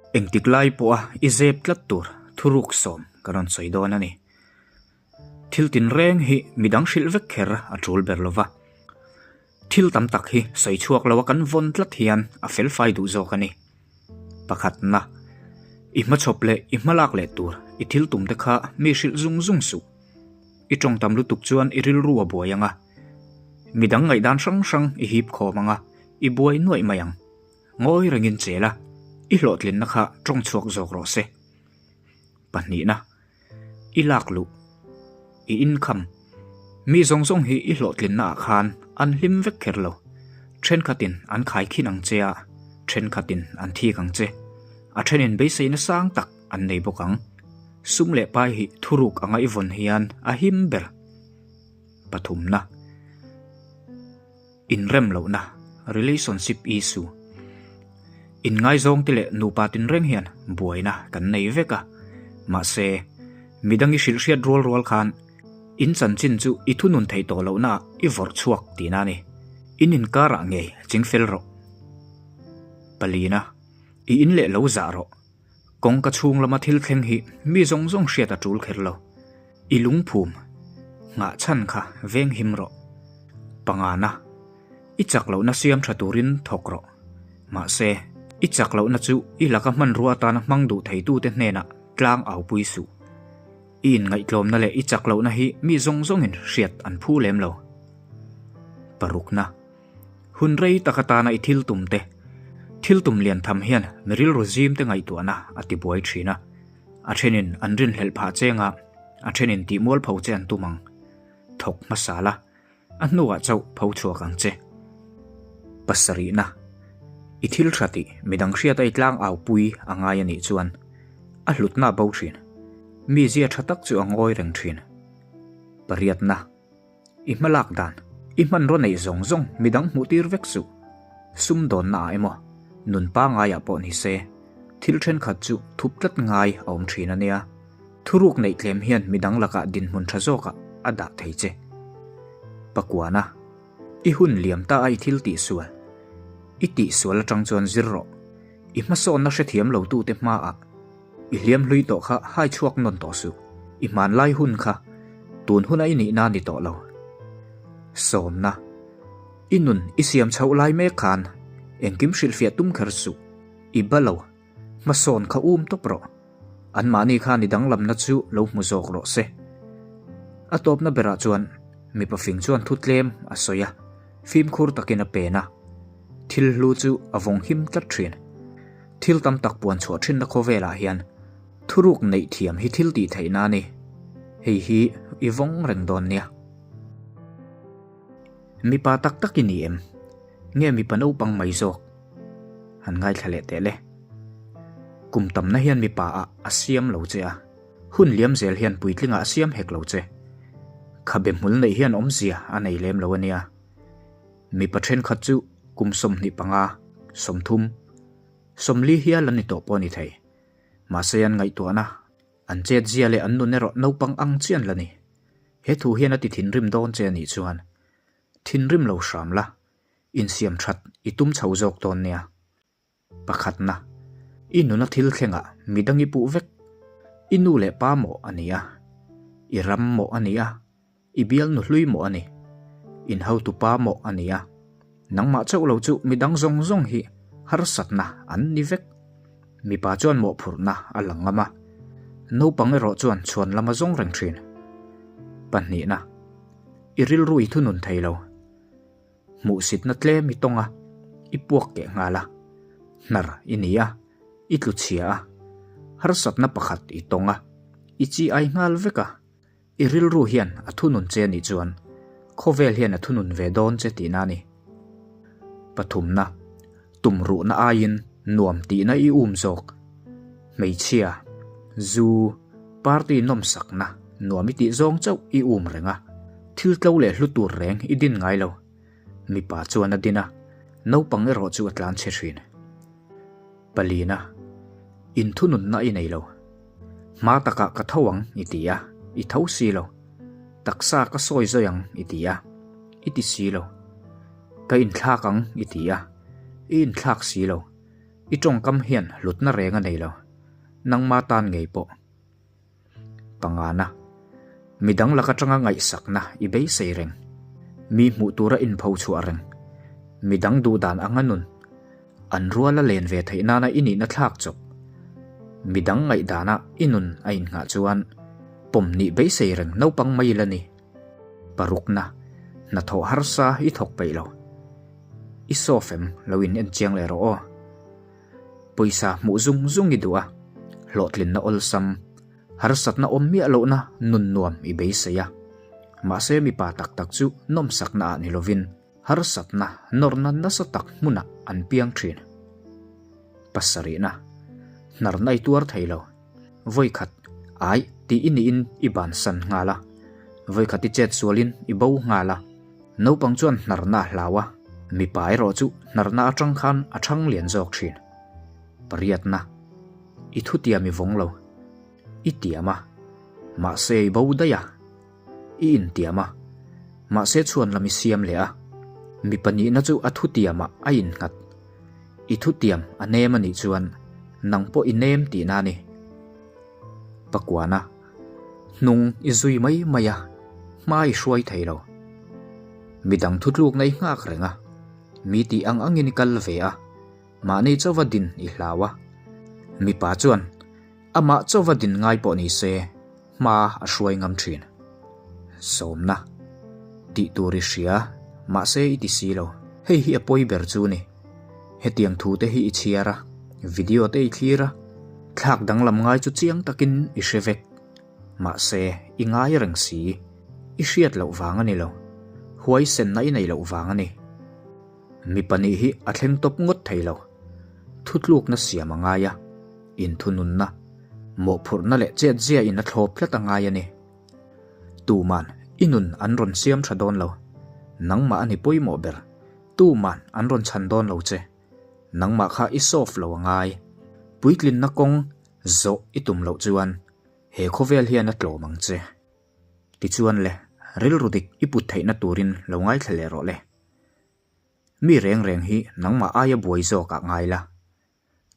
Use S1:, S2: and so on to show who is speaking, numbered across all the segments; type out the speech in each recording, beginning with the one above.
S1: Engtik lai pawha i zep tlat tur thuruk sawm ka rawn sawi dawn a ni. Thil tinreng hi midang hrilh vek kher a tul ber lova. Thil tam tak hi sawi chhuak loa kan vawn tlat hian a felfai duh zawk a ni. Pakhatna, i hmachhawp leh i hmalak leh tur i thil tum te kha mi hrilh zung zung suh. I tawng tam lutuk chuan i rilru a buai ang a, midang ngaihdan hrang hrang i hip khawm ang a, i buai nuaih mai ang. Ngawi rengin chel a, i hlawhtlinna kha tawng chhuak zawk rawh se. Pahnihna, i lak luh, i income, mi zawng zawng hi i hlawhtlinna ah khan an hlim vek kher lo. Thenkhatin an khaikhin ang che a, thenkhatin an thik ang che. A thenin beiseina sang tak an nei bawk ang. Sum leh pai hi thuruk anga i vawn hian a him ber. Pathumna. Inrem lohna, Relationship issue, Inngaizawngte leh nupa tinreng hian buaina kan nei vek a, mahse, midang i hrilh hriat rual rual khan in chanchin chu i thunun theih tawh lohnaah i vawrh chhuak tihna a ni. In inkarah ngei chingfel rawh. Palina, I in leh lo zah rawh. Kawngka chhung lama thil thleng hi mi zawng zawng hriat a tul kher lo. I lungphum nghah chhan kha veng him rawh. Pangana, i chak lohna siam tha turin thawk rawh. Mahse, i chak lohna chu i laka hmanrua atana hmang duh theitute hnenah tlang aupui suh. I inngaihtlawmna leh i chak lohna hi mi zawng zawngin hriat an phu lem lo. Parukna. Hun rei tak atana i thil tum te, thil tum lian tham hian mi rilru zim te ngaihtuahna a ti buai thin a. A thenin an rinhlelh phah cheng a, a thenin tih mualpho che an tum ang. Thawk hmasa la, a hnuah chauh pho chhuak ang che. Pasarihna, I thil tha tih midang hriata i tlang au pui a ngai a nih chuan a hlutna a bo thin. Mi zia tha tak chu a ngawi reng thin. Pariatna. I hmalak dan, i hmanraw neih zawng zawng midang hmuh tir vek suh. Sumdawnna ah emaw, nun pangaiah pawh ni se, thil thenkhat chu thup tlat ngai a awm thin a nia. Thuruk neih tlem hian midang lakah dinhmun tha zawkah a dah thei che. Pakuana, I hun liam ta a i thil tihsual. I tihsual atang chuan zir rawh. I hmasawnna hrethiam lo tute hmaah I hliam hlui tawh kha hai chhuak nawn tawh suh. I hmanlai hun kha tun huna i nihna ni tawh lo. Sawmna, I nun i siam chhoh lai mek khan engkim hrilhfiah tum kher suh. I ba lo, hmasawn kha um tawp rawh. Anmahni khan i danglamna chu lo hmu zawk rawh se. A tawpna berah chuan mipa fing chuan thu tlem a sawi a, fimkhur takin a pen a. Thil hlu chu a vawng him tlat thin. Thil tam tak puan chhuah thinna khawvelah hian thuruk neih thiam hi thil tih theihna a ni. Hei hi i vawng reng dawn nia. Mipa tak tak i ni em? Nge mipa naupang mai zawk? Han ngaithla leh teh le. Kum tamna hian mipa ah a siam lo che a, hun liam zel hian puitlingah a siam hek lo che. Khabe hmul neih hian awmzia a nei lem lo a nia. Mipa thenkhat chu kum 25, 30, 40 hial an ni tawh pawh a ni thei. Mahse an ngaihtuahna, an chetzia leh an nun erawh naupang ang chian la ni. He thu hian a ti thinrim dawn che a nih chuan thinrim lo hram la, insiam that i tum chho zawk dawn nia. Pakhatna, i nuna thil thlengah midang i puh vek. I nu leh pa mawh a ni a, i ram mawh a ni a, i bialnu hlui mawh a ni, in hotupa mawh a ni a, nangmah chauh lo chu midang zawng zawng hi harsatna an ni vek. Mipa chuan mawhphurhna a la ngam a, naupang erawh chuan chhuan lam a zawng reng thin. Pahnihna, i rilru i thunun thei lo. Hmuhsitna tlem i tawng a, i puak keh nghal a, hnar i ni a, i tlu chhia a, harsatna pakhat i tawng a, i chi ai nghal vek a, i rilru hian a thunun che anih chuan khawvel hian a thunun ve dawn che tihna a ni. Pathumna, tumruhna aiin nuam tihna i um zawk. Hmeichhia, zu, party nawmsakna nuam i tih zawng chauh i um reng a, thil tlo leh hlu tur reng i din ngai lo. Mipa chuan a din a, naupang erawh chu a tlan chhe thin. Palina, inthununna i nei lo. Hma takah ka tho ang i ti a, i tho si lo. Taksa ka sawi zawi ang i ti a, i ti si lo. Ka inthlak ang i ti a, i inthlak si lo. I tawngkam hian hlutna reng a nei lo, nangma tan ngei pawh. Pangana, midang lak atanga ngaihsakna i beisei reng. Mi hmuh tura inpho chhuah reng. Midang duhdan anga nun. An ruala len ve theih nana i nihna thlak chawp. Midang ngaihdana i nun a innghah chuan pawm nih beisei reng naupang mai la ni. Parukna, hnathawh harsa i thawk peih lo. I sawfem lo in en chiang leh rawh aw. Pawisa hmuh zung zung i duh a, hlawhtlinna awlsam, harsatna awm miah lohna nun nuam i beisei a. Mahse mipa tak tak chu nawmsakna ah ni lovin harsatna nawrna nasa tak hmunah an piang thin. Pasarihna, hnarna i tuar thei lo. Vawikhat, ai tih i niin i bansan nghal a, vawikhat i chet sualin i bo nghal a. Naupang chuan hnarna a hlau a, mipa erawh chu hnarna atang khan a thang lian zawk thin. Pariatna, I thutiam i vawng lo. I tiam a, mahse i bo daih a. I intiam a, mahse chhuan lam i siam leh a. Mipa nihna chu a thutiamah a innghat. I thutiam a nem a nih chuan nang pawh i nem tihna a ni. Pakuana, Hnung i zui mai mai a, hma i hruai thei lo. Midang thutlukna i nghak reng a, mi tih ang angin i kal ve a, mahni chauva din i hlau a. Mipa chuan amah chauva din ngai pawh ni se, hma a hruai ngam thin. Sawmna, Tih tur i hria, mahse i ti si lo. Hei hi a pawi ber chu ni. Hetiang thu te hi i chhiar a, video te i thlir a, thlak danglam ngai chu chiang takin i hre vek. Mahse, i ngai reng si. I hriat loh vang a ni lo. Huaisenna i nei loh vang a ni. Mipa nih hi a thleng tawp ngawt thei lo. Thutlukna siam a ngai a, inthununna, mawhphurhna leh chetzia in a thlawp tlat a ngai a ni. Tuman i nun an rawn siam tha dawn lo. Nangmah a ni pawimawh ber. Tuman an rawn chhan dawn lo che. Nangmah kha i solve lo a ngai. Puitlinna kawng zawh i tum loh chuan he khawvel hian a tlawm ang che. Tichuan le, rilru dik i put theihna turin lo ngaithla leh rawh le. Mi reng reng hi nangmah aia buai zawkah ngai la.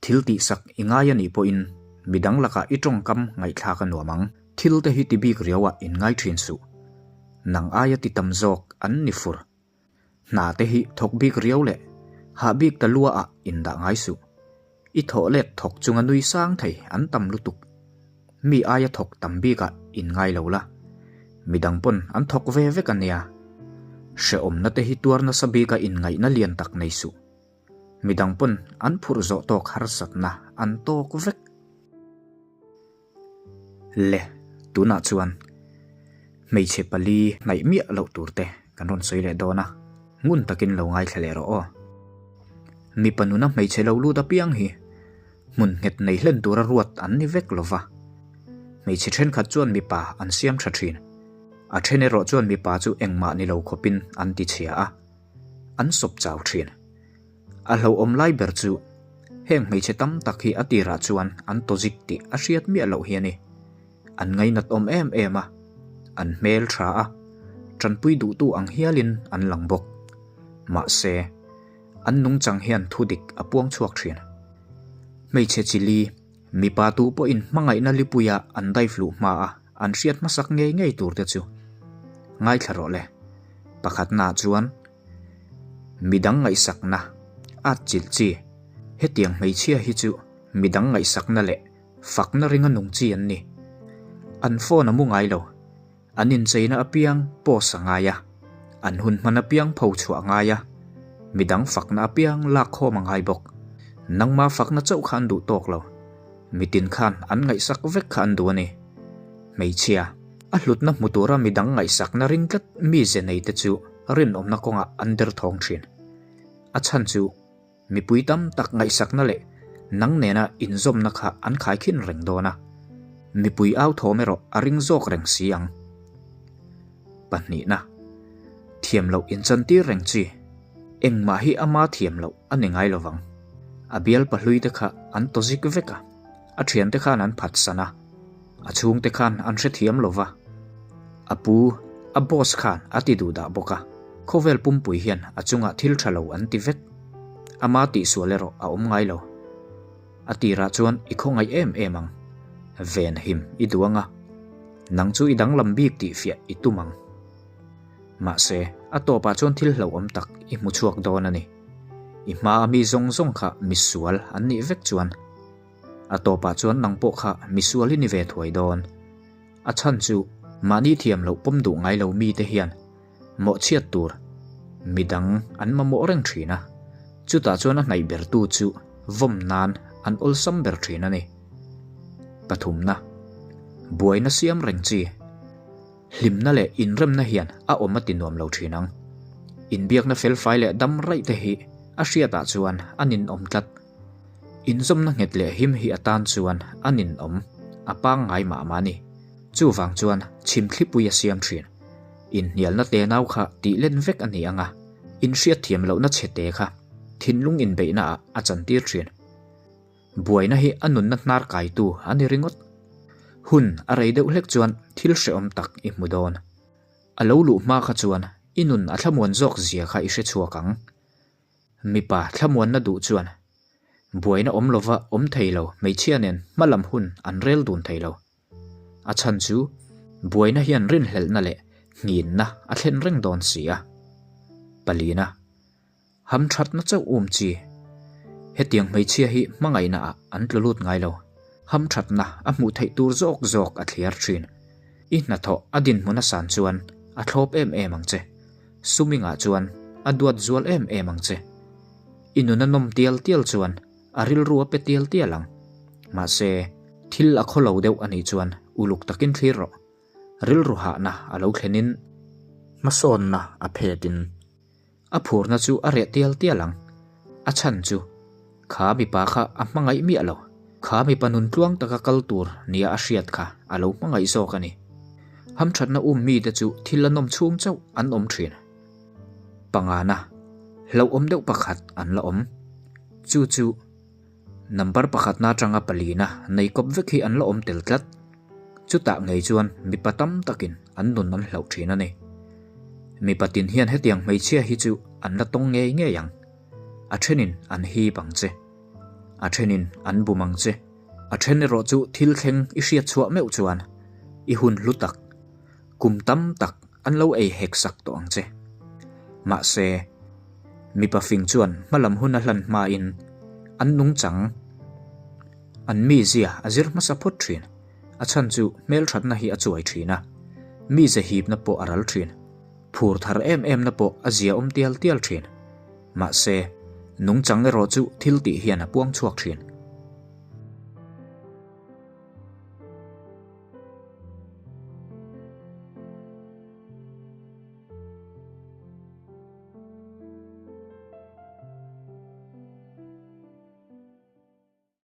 S1: Thil tihsak i ngai a nih pawhin midang lakah i tawngkam ngaihthlak a nuam ang. Thil te hi ti bik riauah in ngai thin suh. Nang aia ti tam zawk an ni fur. Hna te hi thawk bik riau leh hah bik ta lua ah in dah ngai suh. I thawh let thawk chunga nui sang thei an tam lutuk. Mi aia thawk tam bik ah in ngai lo la. Midang pawn an thawk ve vek a nia. Hrehawmna te hi tuar nasa bik a in ngaihna lian tak nei suh. Midang pawn an phurh zawh tawk harsatna an tawk vek. Le, tunah chuan hmeichhe pali hnaih miah loh tur te kan rawn sawi leh dawn a, ngun takin lo ngaithla leh rawh aw. Mipa nuna hmeichhe lo lut apiang hi hmun nghet nei hlen tura ruat an ni vek lo va, hmeichhe thenkhat chuan mipa an siam tha thin. A then erawh chuan mipa chu engmah ni lo khawpin an ti chhia a, an sawp chau thin. A hlauhawm lai ber chu heng hmeichhe tam tak hi a tirah chuan an tawzik tih a hriat miah loh hi a ni. An ngainat awm em em a, an hmel tha a, tanpui duhtu ang hialin an lang bawk. Mahse, an nungchang hian thudik a puang chhuak thin. Hmeichhe chili, mipa tu pawhin hmangaihna lipuia an dive luh hma a an hriat hmasak ngei ngei tur te chu ngaithla rawh le. Pakhatnaah chuan Midang ngaihsakna at chilh chi. Hetiang hmeichhia hi chu midang ngaihsakna leh fakna ringa nung chi an ni. An phone a mu ngai lo. An incheina apiang post a ngai a, an hun hman apiang pho chhuah a ngai a, midang fakna apiang lak khawm a ngai bawk. Nangma fakna chauh kha an duh tawk lo. Mitin khan an ngaihsak vek kha an duh a ni. Hmeichhia, a hlutna hmu tura midang ngaihsakna ring tlat mize neite chu rinawmna kawngah an derthawng thin. A chhan chu mipui tam tak ngaihsakna leh nang nena inzawmna kha an khaikhin reng dawn a, mipui au thawm erawh a ring zawk reng si ang. Pahnihna, thiam loh inchantir reng chi. Engmah hi ama thiam loh a ni ngai lovang. A bial pahluite kha an tawzik vek a, a thiante khan an phatsan a. A chhungte khan an hrethiam lo va, a pu, a boss khan a ti duh dah bawk a, khawvel pumpui hian a chungah thil tha lo an ti vek. Ama tihsual erawh a awm ngai lo. A tirah chuan i khawngaih em em ang. Ven him i duh anga, nang chu i danglam bik tih fiah i tum ang. Mahse, a tawpah chuan thil hlauhawm tak i hmu chhuak dawn a ni. I hmaa mi zawng zawng kha misual an nih vek chuan, a tawpah chuan nang pawh kha misual i ni ve thuai dawn. A chhan chu mahni thiam loh pawm duh ngai lo mite hian mawhchhiat tur midang an mamawh reng thin a, chutah chuan a hnaih bertu chu vawm nan an awlsam ber thin a ni. Pathumna, Buaina siam reng chi. Hlimna leh inremna hian a awm a ti nuam lo thin ang. Inbiakna felfai leh dam raih te hi a hriatah chuan a ninawm tlat. Inzawmna nghet leh him hi atan chuan a ninawm, a pangngai mah mah a ni. Chuvang chuan chhimthlipui a siam thin. Inhnialna tenau kha tih len vek a ni ang a, inhriatthiam lohna chhete kha thinlung inbeihnaah a chantir thin. Buaina hi a nunna hnar kaitu a ni ringawt. Hun a rei deuh hlek chuan thil hrehawm tak i hmu dawn. A lo luh hma kha chuan i nun a thlamuan zawk zia kha i hre chhuak ang. Mipa thlamuanna duh chuan buaina awm lova awm thei lo hmeichhia nen hmalam hun an rel dun thei lo. A chhan chu buaina hian rinhlelhna leh nghinna a thlen reng dawn si a. Palina. Hamthatna chauh um chi. Hetiang hmeichhia hi hmangaihna ah an tlu lut ngai lo. Hamthatna a hmuh theih tur zawk zawk a thliar thin. I hnathawh a dinhmun a san chuan a thlawp em em ang che. Sumingah chuan a duat zual em em ang che. I nun a nawm tial tial chuan a rilru a pe tial tial ang. Mahse, thil a khaw lo deuh a nih chuan uluk takin thlir rawh. Rilru hahna a lo thlenin hmasawnna a phetin. A phurna chu a reh tial tial ang. A chhan chu, kha mipa kha a hmangaih miah lo. Kha mipa nun tluang taka kal tur nia a hriat kha a lo hmangaih zawk a ni. Hamthatna um mite chu thil a nawm chhung chauh an awm thin. Pangana, hlauhawm deuh pakhat an la awm. Chu chu. Number pakhatna atanga palina nei kawp vek hi an la awm tel tlat. Chutah ngei chuan mipa tam takin an nun an hlauh thin a ni. Mipa tin hian hetiang hmeichhia hi chu an la tawng ngei ngei ang. A thenin an hip ang che. A thenin an bum ang che. A then erawh chu thil thleng i hriat chhuah meuh chuan i hun hlu tak, kum tam tak an lo ei hek sak tawh ang che. Mahse, mipa fing chuan hmalam hun a hlan hmain an nungchang, an mizia a zir hmasa phawt thin. A chhan chu hmelthatna hi a chuai thin a, mize hipna pawh a ral thin. Phur thar em emna pawh a ziaawm tial tial thin. Mahse, nungchang erawh chu thil tih hian a puang chhuak thin.